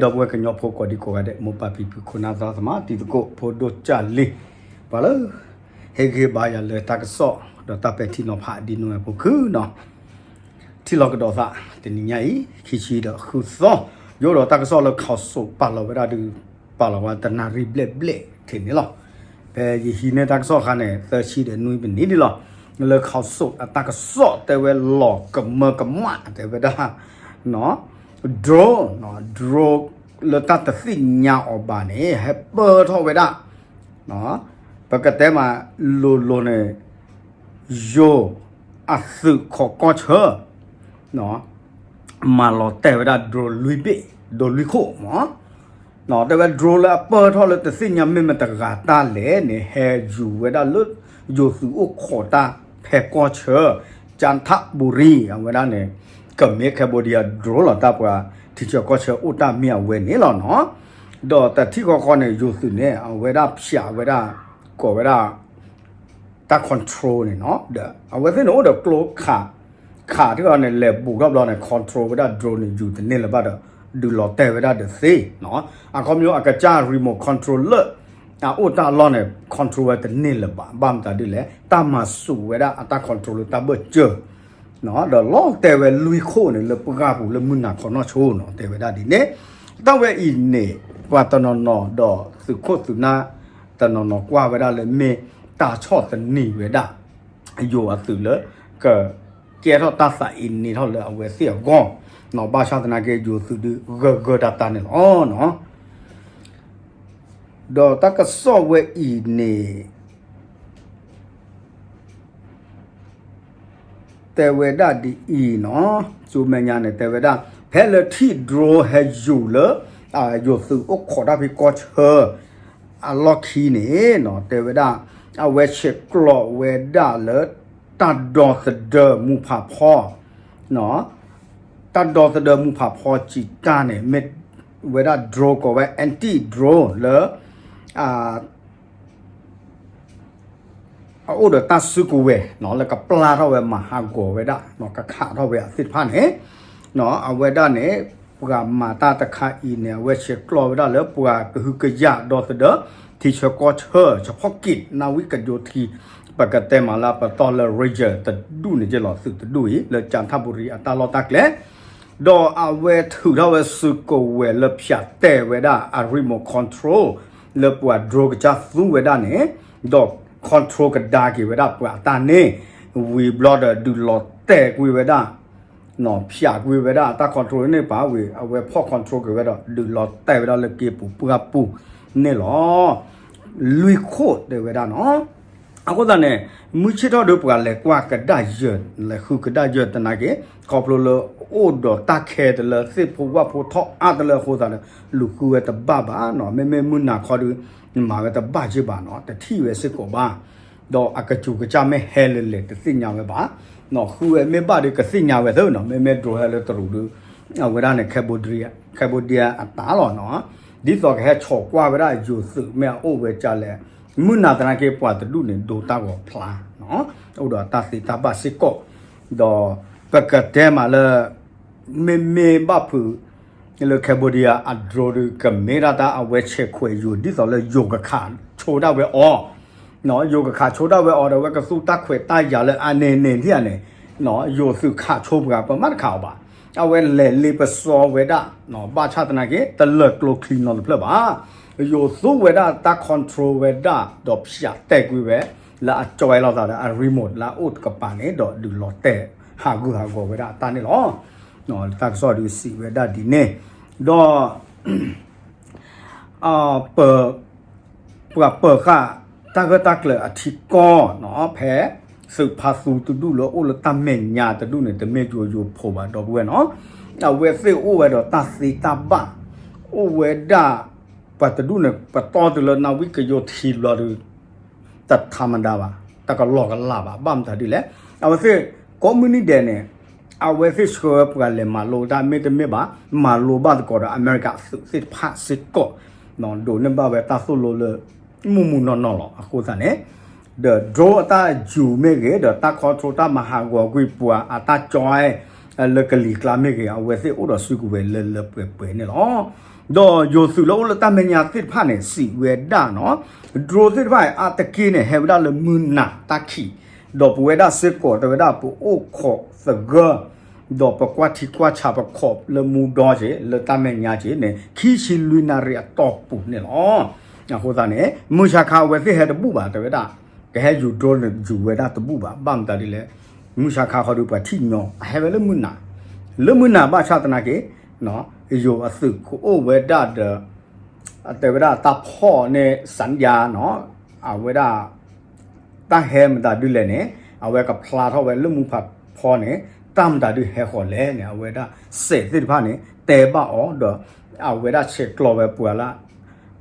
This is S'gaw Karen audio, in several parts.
ဒီပုၢ်ဝဲၢ်ကညီဖိကိးဒံကိးဂၤဒဲး မိၢ်ပၢ်ဖံဖု ခိၣ်နၢ်သရၣ်သမါ တံၤသကိးဖိဒိၣ်ကၢ်လံၤ ပှၤလၢ ဟ့ၣ်ဂံၢ်ဘါယၤလၢတၢ်ကစီၣ် ဒီးတၢ်ပဲာ်ထံနီၤဖးဒ်နိဝဲဖိခုနီၤ ထံၣ်လိာ်ကဒီးသး တနံၤညါအံၤ ခံဆံဒီးဃုသီ ယအိၣ်ဒီးတၢ်ကစီၣ်လၢ Cloud Source ပာ်လီၤဝဲဒၣ်ဒုး ပာ်လီၤဝဲတနၣ်ရံၣ်ဘျဲၣ်ဘျဲၣ်ထံးန့ၣ်လီၤ. ဖဲယဟံးန့ၢ်တၢ်ကစီၣ်အခါန့ၣ် သၢဆံဒီးနွံပနံၣ်ဒ်လီၤ. လၢ Cloud Source အတၢ်ကစီၣ်တဲဝဲလီၤကမၢကမၣ် တဲဝဲဒၣ် drone, drone လၢတၢ်တသ့ၣ်ညါအီၤဘၣ်န့ၣ် ဟဲပၢၢ်ထီၣ်ဝဲဒၣ် ပကတဲမးလိၤလိၤန့ၣ် ယိၤအသုးခိးကီၢ်ဆၢ မၤလီၤတဲာ်ဝဲဒၣ် drone လွံၢ်ဘ့ၣ် drone လွံၢ်ခိၣ်မး တဲဝဲ drone လၢအပၢၢ်ထီၣ်လၢတသ့ၣ်ညါမ့ၢ်မတဂၤတၢ်လဲၣ်န့ၣ် ဟဲယူၤဝဲဒၣ်လၢ ယိၤသုးအိၣ်ခိးတၢ်ဖဲကီၢ်ဆၢ ကၠၣ်ထၣ်ဘူရံၤ အဝဲဒၣ်န့ၣ် ကမ့ၢ် Cambodia drone လီၤ တၢ်ပှၤထံဆၢကီၢ်ဆၢအိၣ်တၢ်မ့ၢ်အဝဲန့ၣ်လီၤနီၤ. ဒီးတထံၣ်ဃီဃီန့ၣ် ယိၤသုးန့ၣ် အဝဲဒၣ်ဖၠးဝဲဒၣ် ကိးဝဲဒၣ် တၢ် control န့ၣ်နီၤ ဒီးအဝဲသ့ၣ်န့ၣ်အိၣ်ဒီးကျိခး ခးထံၣ်အီၤန့ၣ် လဲၤဘူးထီၣ်ဘျီန့ၣ် control ဝဲဒၣ် drone န့ၣ် ယူၤတန့ၢ်လၢၤဘၣ်ဒီး ဒုးလီၤတဲာ်ဝဲဒၣ်ဒီးသ့နီၤ. အခီပညီအကစၢ် remote control လၢ အအိၣ်တၢ်အလီၢ်န့ၣ် control ဝဲတန့ၢ်လၢၤဘၣ် ဘၣ်မတၤဒ်လဲၣ် တၢ်မၤစူးဝဲဒၣ်အတၢ် control လၢတၢ်ဘၢၣ်စၢၤ ဒီးလီၤတဲာ်ဝဲလွံၢ်ခိၣ်န့ၣ် လၢပှၢ်ပူၤလၢမုၢ်နၤခီနီၢ်ဆိနီၤ တဲဝဲဒၣ်ဒ်န့ၣ် တၢ်ဝဲအံၤန့ၣ် ပှၤတနီၤနီၤဒီးသုးခိၣ်သုးနၢ် တနီၤနီၤကွၢ်ဝဲဒၣ်လၢမ့ၢ်တၢ်ဆီၣ်သနံးဝဲဒၣ် ယိၤအသုးလၢ ကကဲထီၣ်တၢ်သးအံၤန့ၢ်ထီၣ်လၢအဝဲသ့ၣ်အဂီၢ်နီၤ ဘၣ်ဆၣ်သနာ်က့ ယိၤသုးဒုးဂၢၢ်ဂၢၢ်တၢ်တၢ်န့ၣ်လီၤနီၤ. ဒီးတၢ်ကစီၣ်ဝဲအံၤန့ၣ် တဲဝဲဒၣ်ဒ်အံၤနီၤ ဆူမဲာ်ညါန့ၣ် တဲဝဲဒၣ် ဖဲလၢထံၣ် drone ဟဲယူၤလၢ ယိၤသုးအိၣ်ခိးတၢ်ဖဲကီၢ်ဆၢ အလီၢ်ခံန့ၣ်နီၤ တဲဝဲဒၣ် အဝဲဆဲးကျိးဝဲဒၣ်လၢ တၢ်ဒီသဒၢမူဖးဖီ တၢ်ဒီသဒၢမူဖးဖီစံးတၢ်န့ၣ် မ့ၢ်ဝဲဒၣ် drone ကိးဝဲ anti drone လၢ အအိၣ်ဒီးတၢ်စုကဝဲၤနီၤ လၢကပျၢ်ထီၣ်ဝဲမၤဟးဂီၤဝဲဒၣ်နီၤ ကခးထီၣ်ဝဲအသ့ၣ်တဖၣ်န့ၣ်နီၤ အဝဲဒၣ်န့ၣ် ပှၤမၤတၢ်တခါအံၤန့ၣ် အဝဲဆဲးကျိးဝဲဒၣ်လၢပှၤကဟုကယာ်ဒီသဒၢ ထံဆၢကီၢ်ဆၢ ဆၢဖီၣ်ကံး နၣ်ဝံၣ်ကယိထံ ပကတဲမးလၢပတီၢ်လၢ region တဒူၣ်န့ၣ်က့လီၤ သုးတဒူၣ်အံၤ လၢကၠၣ်ထၣ်ဘူရံၤအတၢ်လီၢ်တၢ်ကျဲ ဒီးအဝဲထုးထီၣ်ဝဲစုကဝဲၤလၢဖၠးတဲာ်ဝဲဒၣ်အ remote control လၢပှၤ drone ကစၢ်သူဝဲဒၣ်န့ၣ် ဒီး control ကဒါက့ၤဝဲဒၣ်ပှၤအတၢ်န့ၣ် ဝံၤဘျီဒီးဒုးလီၤတဲာ်ကွံာ်ဝဲဒၣ် ဖၠးကွံာ်ဝဲဒၣ်အတၢ် control န့ၣ်ပာ်ဝံၤ အဝဲဖီၣ် control က့ၤဝဲဒီး ဒုးလီၤတဲာ်ဝဲဒၣ်လၢက့ၤပူၤပှၢ်ပူၤန့ၣ်လီၤ. လွံၢ်ခိၣ်တဲဝဲဒၣ်နီၤ အဃိသတးန့ၣ် မုၢ်ဆ့ၣ်ထီၣ်ဒီးပှၤလဲၤကွၢ်ကဒါယၢၤ လဲၤဃုကဒါယၢၤသနာ်က့ ခီဖျိလၢအိၣ်ဒီးတၢ်ခဲတလၢ သ့ၣ်ဖိဝၣ်ဖိထီၣ်အါတလၢအဃိသတးဒီး လူၤဃုဝဲတဘၣ်ဘၣ်နီၤ မ့မ့ၢ်မုၢ်နၤခီဒီး မၤဝဲတဘၣ်က့ဘၣ်နီၤ တထံၣ်ဝဲစ့ၢ်ကီးဘၣ် ဒီးအကစူၤကစၢ်မ့ၢ်ဟဲလၢလဲၣ်တသ့ၣ်ညါဝဲဘၣ် နီၤ ဃုဝဲမ့ၢ်ဘၣ်ဒီးကသ့ၣ်ညါဝဲသ့နီၤ မ့မ့ၢ် drone ဟဲလၢတရူးဒီး အဝဲဒၣ်န့ၣ် Cambodia Cambodia အတၢ်လီၤနီၤ ဒ်သိးကဟဲဆိးကွၢ်ဝဲဒၣ်ယိၤသုးမ့ၢ်အအိၣ်ဝဲကလဲၣ် မုၢ်နၤသနာ်က့ပှၤတဒူၣ်န့ၣ် ဒိတၢ်ဂီၤဖျါနီၤ အိၣ်ဒီးတၢ်သ့တၢ်ဘၣ်စ့ၢ်ကီး ဒီးပကတဲမးလၢ မ့မ့ၢ်ဘၣ်ဖုး လၢ Cambodia အ drone ဒီး ကမ့ၢ်ဒၣ်တၢ်အဝဲဆဲးခွဲးယိၤ ဒ်သိးလၢယိၤကခးဆိဒၣ်ဝဲအီၤ ယိၤကခးဆိဒၣ်ဝဲအီၤဒီး အဝဲကသူၣ်တၢ်ခွဲးတၢ်ယာ်လၢအန့ၣ်န့ၣ်ဒ်န့ၣ် ယိၤသုးခးဆိပှၤ ပမ့ၢ်တခးအီၤဘၣ် အဝဲလဲၤလ့ပစီဝဲဒၣ် ဘၣ်ဆၣ်သနာ်က့ တလၢာ်ကျိချံနီတဖျၢၣ်ဘၣ် ယိၤသူဝဲဒၣ်တၢ် control ဝဲဒၣ် ဒီးဖၠးတဲာ်ကွံာ်ဝဲ လၢအကၠီဝဲလိာ်သးဒီးအ remote လၢအအိၣ်တကပၤန့ၣ် ဒီးဒုးလီၤတဲာ်ဟးဂူာ်ဟးဂီၤဝဲဒၣ်အတၢ်န့ၣ်လီၤ. တၢ်ကစီၣ်ဒုးစံးဝဲဒၣ်ဒ်န့ၣ် ဒီး ပ ပှၤပၢၤဃာ် တၢ်ဂၢၢ်တၢ်ကျၢၤအထံကီၢ်နီၤ ဖဲသုးဖါသူတဒူၣ်လၢအိၣ်လၢတၢ်မဲာ်ညါတဒူၣ်န့ၣ် တမ့ၢ်ယိၤယိၤဖိးဘၣ် ဒီပုၢ်ဝဲၢ်နီၤ အဝဲသ့ၣ်အိၣ်ဝဲဒီးတၢ်သ့တၢ်ဘၣ် အိၣ်ဝဲဒၣ် ပှၤတဒူၣ်န့ၣ် ပတီၢ်တုၤလၢနၣ်ဝံၣ်ကယိထံဘျီဒီး တထးမဒါဘၣ် တကလီကလးဘၣ် ဘၣ်မတၤဒ်လဲၣ် အဝဲသ့ၣ် ကိးမုၢ်နံၤဒဲးန့ၣ် အဝဲသ့ၣ်ဆှၢပှၤလဲၤမၤလိတၢ် မ့တမ့ၢ်ဘၣ် မၤလိဘၣ်သကိးဒီးအမဲရကၤသုးသ့ၣ်တဖၣ်စ့ၢ်ကီး ဒိးန့ၢ်ဘၣ်ဝဲတၢ်သိၣ်လိလၢ မုၢ်မုၢ်နီၢ်နီၢ်လီၤ အဃိသတးန့ၣ် ဒီး drone အတၢ်ယူၤမ့ၢ်ဂ့ၤ ဒီးတၢ် control တၢ်မၤဟးဂီၤကွံာ်ပှၤအတၢ်ကၠီ လၢကလံၤကျါမ့ၢ်ဂ့ၤ အဝဲသ့ၣ်အိၣ်ဒီးစုကဝဲၤလၢလၢပှဲၤပှဲၤန့ၣ်လီၤ. ဒီးယိၤသုးလၢအိၣ်လၢတၢ်မဲာ်ညါသ့ၣ်တဖၣ်န့ၣ် စံးဝဲဒၣ်နီၤ, drone သ့ၣ်တဖၣ်အတက့ၢ်န့ၣ် ဟဲဝဲဒၣ်လၢမုၢ်နၤတၢ်ခံး, ဒီးပဝဲဒၣ်စ့ၢ်ကီးတဲဝဲဒၣ်ပအိၣ်ခိးသဂၢၢ်, ဒီးပကွၢ်ထံကွၢ်ဆးပခိးလၢမူဒီက့ၤ လၢတၢ်မဲာ်ညါက့ၤန့ၣ် ခံဆံလွံၢ်နၣ်ရံၣ်အတီၢ်ပူၤန့ၣ်လီၤ. အဃိသတးန့ၣ် မုၢ်ဆါခါအဝဲသ့ၣ်ဟဲတဘူၣ်ဘၣ် တဲဝဲဒၣ်, ကဟဲယူၤ drone န့ၣ် ယူၤဝဲဒၣ်တဘူၣ်ဘၣ် ဘၣ်မတၤဒ်လဲၣ်, မုၢ်ဆါခါဃီဒီးပှၤထံၣ်ညီ အဟဲဝဲလၢမုၢ်နၤ, လၢမုၢ်နၤဘၣ်ဆၣ်သနာ်က့ ယိၤအသုးကအိၣ်ဝဲဒၣ်ဒီး တဲဝဲဒၣ်တၢ်ဖီၣ်န့ၢ် စၣ်ယါနီၤ, အဝဲဒၣ် တၢ်ဟဲမတၤဒ်လဲၣ်န့ၣ် အဝဲကဖျါထီၣ်ဝဲလၢမူဖးဖီန့ၣ် တၢ်မတၤဒ်ဟဲဃီၤလဲၣ်န့ၣ် အဝဲဒၣ်စဲးသ့ၣ်တဖၣ်န့ၣ် တဲဘၣ်အီၤဒီး အဝဲဒၣ်ဆဲးကျိးဝဲပှၤလၢ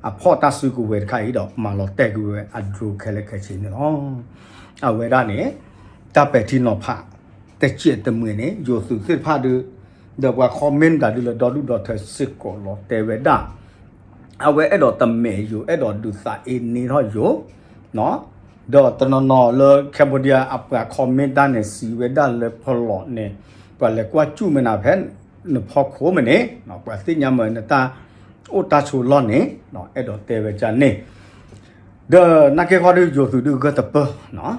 အဖီၣ်တၢ်စုကဝဲၤတခါအံၤဒီး မၤလီၤတဲာ်ကွံာ်ဝဲအ drone ခဲလၢာ်ခဲဆ့န့ၣ်လီၤ. အဝဲဒၣ်န့ၣ် တၢ်ပဲာ်ထံနီၤဖး တစဲးတမှဲၤန့ၣ် ယိၤသုးသ့ၣ်တဖၣ်ဒီး ဒီးပှၤ comment တၢ်ဒုးလၢဒီဒူၣ်ဒီထၢစ့ၢ်ကီးလီၤတဲဝဲဒၣ် အဝဲအဲၣ်ဒိးတမဲာ်ယိၤ အဲၣ်ဒိးဒုးသးအ့န့ၢ်ထီၣ်ယိၤ ဒီးတနီၤနီၤလၢ Cambodia အပှၤ comment တၢ်န့ၣ်စံးဝဲဒၣ်လၢဖီလီၤန့ၣ် ပှၤလဲၤကွၢ်စူၣ်မနုၤဖဲ နဖီခိၣ်မ့ၢ်န့ၣ် ပှၤသ့ၣ်ညါမ့ၢ်နတၢ်အိၣ်တၢ်ဆိးလီၢ်န့ၣ် အဲၣ်ဒိးတဲဝဲဒ်န့ၣ် ဒီးနာ်က့ဃီဒီးယိၤသုးဒုးဂၢၢ်တပၢၢ်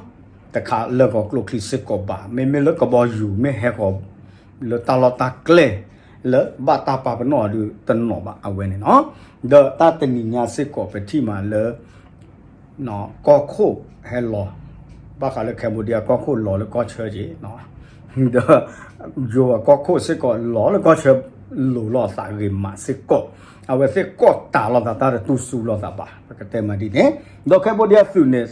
တခးလၢဂီၤကျိချံစ့ၢ်ကီးဘၣ် မ့မ့ၢ်လၢကဘီယူၤမ့ၢ်ဟဲဃီၤ လၢတၢ်လီၢ်တၢ်ကျဲ လၢဘၣ်တၢ်ပာ်ပနီၣ်အီၤဒုးတနီၤဘၣ်အဝဲန့ၣ်နီၤ ဒီးတၢ်တနံၤညါစ့ၢ်ကီးပထံၣ်မးလၢ ကီၢ်ခိၣ်ဟဲလီၤ ဘၣ်ဃးလၢ Cambodia ကီၢ်ခိၣ်လီၤလၢကီၢ်ဆၢက့ၤ ဒီး ယိၤအကီၢ်ခိၣ်စ့ၢ်ကီးလီၤလၢကီၢ်ဆၢ လိၤလိာ်သးဂ့ၤမးစ့ၢ်ကီး အဝဲသ့ၣ်ကီၢ်တၢ်လိာ်သးတၢ်တတူၢ်စူၤလိာ်သးဘၣ် ပကတဲမးဒ်န့ၣ် ဒီး Cambodia သုးန့ၣ်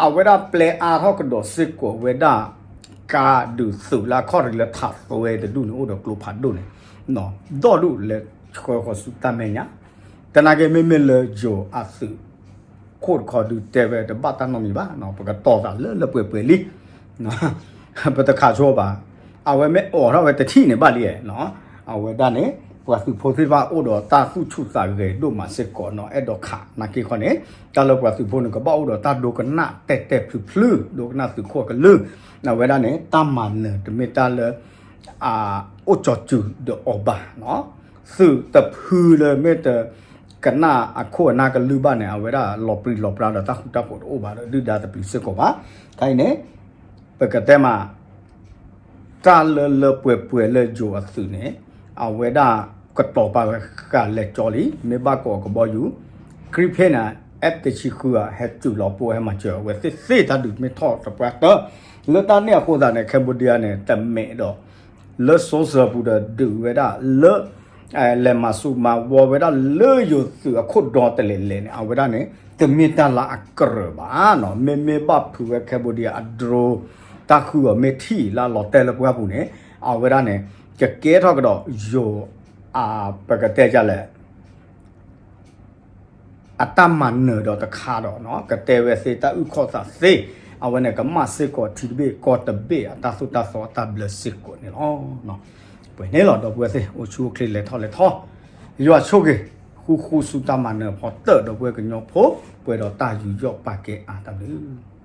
အဝဲဒၣ်ပျဲအါထီၣ်ကဒီးစ့ၢ်ကီးဝဲဒၣ် ကါဒုးသုးလၢအခီၣ်ထံးလၢထးသွဲတဒူၣ်န့ၣ် အိၣ်ဒီးကျိဖးဒိၣ်န့ၣ် ဒီဒူၣ်လဲၤဆှၢဃီၤဆူတၢ်မဲာ်ညါ သနာ်က့မ့မ့ၢ်လၢယိၤအသုး ခိၣ်တခီဒုးတဲဝဲတဘၣ်တၢ်နီတမံၤဘၣ် ပကတီၤသးလၢလၢပှဲၤပှဲၤလံ ပတခးဆိဘၣ် အဝဲမ့ၢ်အိးထီၣ်ဝဲတထံၣ်န့ၣ်ဘၣ်လံ အဝဲဒၣ်န့ၣ် ပှၤသုးဖိသ့ၣ်တဖၣ်အိၣ်ဒီးတၢ်သူၣ်ဆူၣ်သးဂဲၤဒိၣ်မးစ့ၢ်ကီးနီၤ အဲၣ်ဒိးခးနာ်က့ခီန့ၣ် တၢ်လၢပှၤသုးဖိန့ၣ် ကဘၣ်အိၣ်ဒီးတၢ်ဒိကနၣ်တဲာ်တဲာ်ဖျုးဖျုး ဒိကနၣ်သုးခိၣ်အကလုၢ် အဝဲဒၣ်န့ၣ် တၢ်မၤနၢၤတမ့ၢ်တၢ်လၢ အိၣ်ကၠီၤစုၤဒီးအီၤဘၣ် သုးတဖုလၢမ့ၢ်တကနၣ်အခိၣ်အနၢ်ကလုၢ်ဘၣ်န့ၣ် အဝဲဒၣ်လီၤပြံလီၤပြါဒီးတၢ်ဃူတၢ်ဖိးတအိၣ်ဘၣ်ဒီး ဒုၣ်ဒါတပျံၤစ့ၢ်ကီးဘၣ်. ခဲအံၤန့ၣ် ပကတဲမး တၢ်လၢလၢပှဲၤပှဲၤလၢယိၤအသုးန့ၣ် အဝဲဒၣ်ကတီၤပာ်ဝဲဃာ်လဲၤကၠီလံ မ့ၢ်ဘၣ်ကိးကဘီယူၤ ခရံာ်ဖ့ၣ်န့ၣ် F တဆံဃု ဟဲတုၤလီၤပိၢ်ဟဲမၤစၢၤအဝဲသ့ၣ်သ့ၣ်တၢ်ဒုးမ့ၢ်ထီၣ်တပှၢ်တၢၢ် လၢတၢ်န့ၣ်အဃိသတးန့ၣ် Cambodia န့ၣ် တမဲာ်ဒီး လၢ social ပူၤဒီးဒုးဝဲဒၣ်လၢ လဲၤမၤဆူးမၤဝီဝဲဒၣ်လၢယိၤသုးအခိၣ်ဒီတလဲၤလဲၤန့ၣ် အဝဲဒၣ်န့ၣ် တမ့ၢ်တၢ်လၢအကြၢးဘၣ်နီၤ မ့မ့ၢ်ဘၣ်ဖုးဝဲ Cambodia အ drone တၢ်ဃုအီၤမ့ၢ်ထံၣ်လၢအလီၤတဲာ်လၢပှၢ်ပူၤန့ၣ် အဝဲဒၣ်န့ၣ် ကကဲထီၣ်ကဒီးယိၤ အ ပကတဲဒ်လဲၣ် အတၢ်မၤနၢၤဒီးတခါဒီး ကတဲဝဲသ့ၣ်တၢ်အုၣ်ခီၣ်သးသ့ အဝဲန့ၣ်ကမၣ်စ့ၢ်ကီးထံတဘ့ၣ်ကီၢ်တဘ့ၣ်အတၢ်သိၣ်တၢ်သီအတၢ်ဘျၢစ့ၢ်ကီးန့ၣ်လီၤ. ပှဲၤန့ၣ်လီၤ ဒီပုၢ်ဝဲၢ်သ့ၣ် အိၣ်ဆူၣ်အိၣ်ချ့လဲၤထီၣ်လဲၤထီ ယွၤဆိၣ်ဂ့ၤ ဃူဃူဆူတၢ်မၤနၢၤဖီတၢၣ် ဒီပုၢ်ဝဲၢ်ကညီဖိ ပှဲၤဒီးတၢ်ယူးယီၣ်ပာ်ကဲအါတၢ်ဘျုး